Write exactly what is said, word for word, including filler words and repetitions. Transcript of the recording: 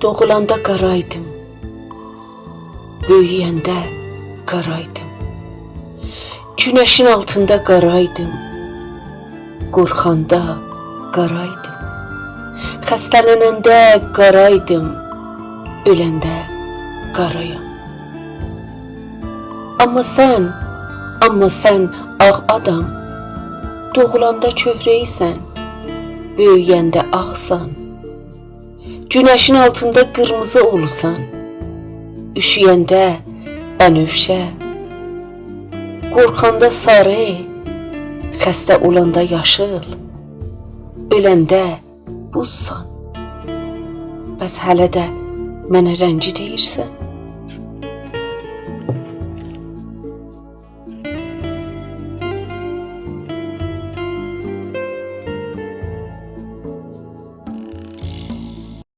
دوغولاندا قارایدیم، بؤیویه‌نده قارایدیم. گونشین آلتیندا قارایدیم، قورخاندا قارایدیم. خسته‌لننده قارایدیم، اؤلنده قارایام. آمما سن، آمما سن، آغ آدام، دوغولاندا چؤهره‌یسن، بؤیویه‌نده آغسان. گونشین آلتیندا قیرمیزی اولوسان، اوشویه‌نده بنفشه، قورخاندا ساری، خسته اولاندا یاشیل، اؤلنده بوزسان. بس هله ده منه رنگی دئییرسن؟